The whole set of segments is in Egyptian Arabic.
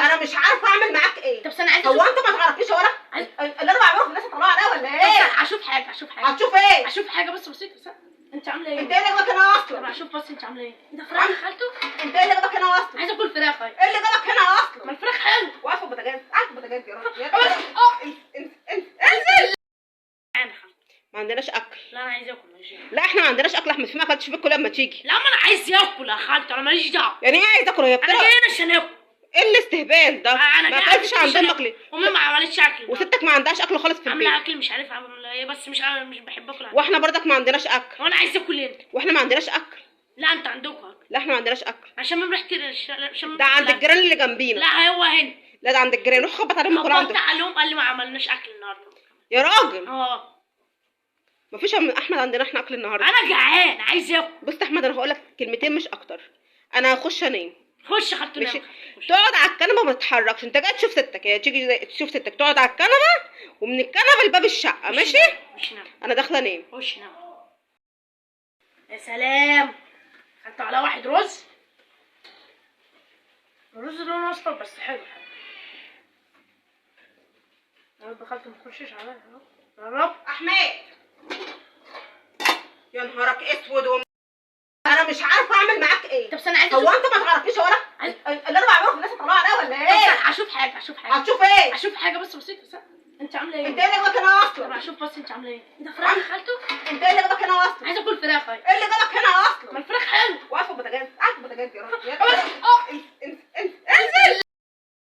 انا مش عارفه اعمل معاك ايه. طب استنى، عايزه هو انت ما تعرفنيش ولا اللي انا بعمله في الناس طلعوا عليا ولا ايه؟ اشوف حاجة، اشوف حاجة. هتشوف ايه؟ اشوف حاجة بس بسيطة. بس انت عامله ايه؟ انت ايه اللي جابك هنا اصلا؟ طب اشوف بس انت عامله ايه؟ ده فراخ خالته؟ انت ايه اللي جابك هنا اصلا؟ عايزه اكل فراخ. ايه اللي جابك هنا اصلا؟ ما الفراخ حلو. واقفة البوتاجاز، قاعدة في البوتاجاز يا راجل. انزل. ما عندناش اكل. لا انا عايز اكل. ماشي. لا احنا ما عندناش اكل يا احمد، في ما اكلتش فيك لما تيجي. لا ما انا عايز اكل يا خالته، انا ماليش دعوه. يعني ايه عايز اكل؟ هي انا جاي هنا عشان اكل. ايه الاستهبال ده؟ انا ما اكلتش عند امك ليه؟ امي ما عملتش اكل، وستك ما عندهاش اكل خالص في البيت. عامله اكل مش عارفه عامله ايه، بس مش بحب اكل. واحنا برضك ما عندناش اكل. وانا عايز اكل انت. واحنا ما عندناش اكل. لا انت عندكم اكل. لا احنا ما عندناش اكل. عشان ما رحت ده عند الجيران اللي جنبينا. لا هو هنا. لا ده عند الجيران، روح خبط عليهم يكون عندهم. خبطت عليهم قال لي ما عملناش اكل النهارده. يا راجل. اه مفيش احمد عندنا احنا اكل النهارده. انا جعان عايز اكل. بص يا احمد، انا هقول لك كلمتين مش اكتر. انا هخش انام. خش خدت نام. تقعد على الكنبة ما تتحركش. انت جاي تشوف ستك، هي تيجي تشوف ستك تقعد على الكنبة، ومن الكنبة لباب الشقة. ماشي؟ مش نام. انا داخله انام. خش نام. يا سلام، خدت على واحد رز. الرز لونه اصفر بس حلو حلو. يا رب خالته ما تخشش عليا يا رب. احمد يا نهارك اسود. انا مش عارفه اعمل معاك ايه. طب استنى، عايزه هو انت ما تعرفنيش ولا اللي انا بعمله في الناس طلعوا عليا ولا ايه؟ اشوف حاجة، اشوف حاجة. هتشوف ايه؟ اشوف حاجة بس بسيطة. بس انت عامله ايه؟ انت ايه اللي جابك هنا اصلا؟ طب اشوف بس انت عامله ايه؟ ده فراخ خالته؟ انت ايه اللي جابك هنا اصلا؟ عايزه اكل فراخ. ايه اللي جابك هنا اصلا؟ ما الفراخ حلو. واقفة البوتاجاز، قاعدة في البوتاجاز يا راجل. انزل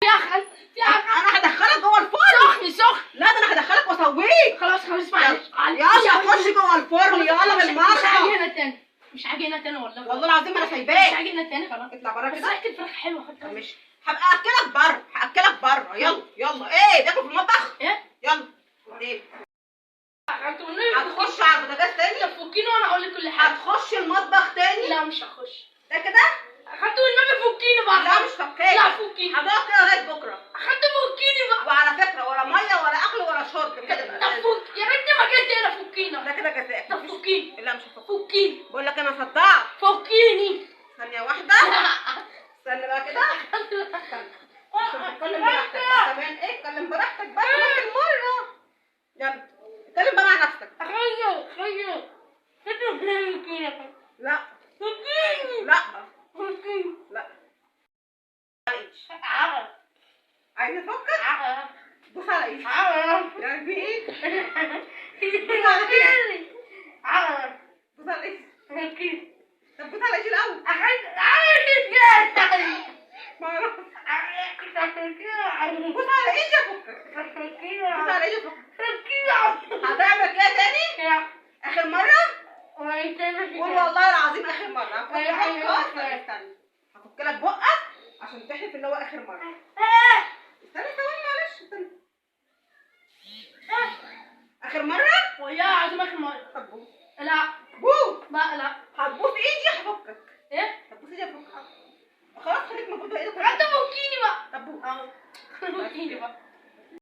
يا خالتي. انا هدخلك جوه الفرن. سخن سخن. لا ده انا هدخلك واسويك. خلاص خلاص معلش. يلا خش جوه الفرن يلا بالمرة. مش هاجي هنا تاني، مش هاجي هنا تاني والله. والله العظيم انا سايباك. مش هاجي هنا تاني خلاص. اطلع بره كده. بس ريحه الفراخ حلوة. خدت ماشي. هبقى اكلك بره، هاكلك بره. يلا يلا. ايه تاكل في المطبخ؟ ايه؟ يلا. ايه؟ هتخش على البوتاجاز تاني؟ طب فكيني وانا اقول لك كل حاجة. هتخش المطبخ تاني؟ لا مش هخش. ده كده؟ خدت والنبي فكيني بقى. لا مش فكاك. لا فكيني. هتقعد كده لغاية بكره. خدت فكيني بقى. وعلى فكرة ولا مية ولا اكل ولا شرب كده. طب فك يا بنتي، ما جيت هنا فكينا. ده كده جزاء. طب فكيني. لا مش هفكك. فكيني. بقول لك انا صدعت. فكيني. ثانية واحدة. استنى بقى كده. اتكلم براحتك بقى كمان. ايه اتكلم براحتك بقى كمان مرة. يلا اتكلم بقى مع نفسك. خير خير. لا فكيني. لا فكيني. لا عايزه افكك؟ بص على ايدي. يعني في ايه؟ بص على ايدي. بص على ايدي. طب بص على ايدي الاول. ما اعرفش. بص على ايدي افكك. بص على ايدي افكك. هتعمل كده تاني؟ اخر مرة؟ قول والله العظيم اخر مرة. هفك. هفك لك بقك عشان تحلف اللي هو اخر مرة. استنى ثواني معلش استنى. اخر مرة؟ والله العظيم اخر مرة. طب بوس. لا بوس. لا لا. هتبوس ايدي هفكك. ايه؟ هتبوس ايدي هفكك. خلاص خليك موجود بايدك. انت فكيني بقى. طب بوس. فكيني بقى.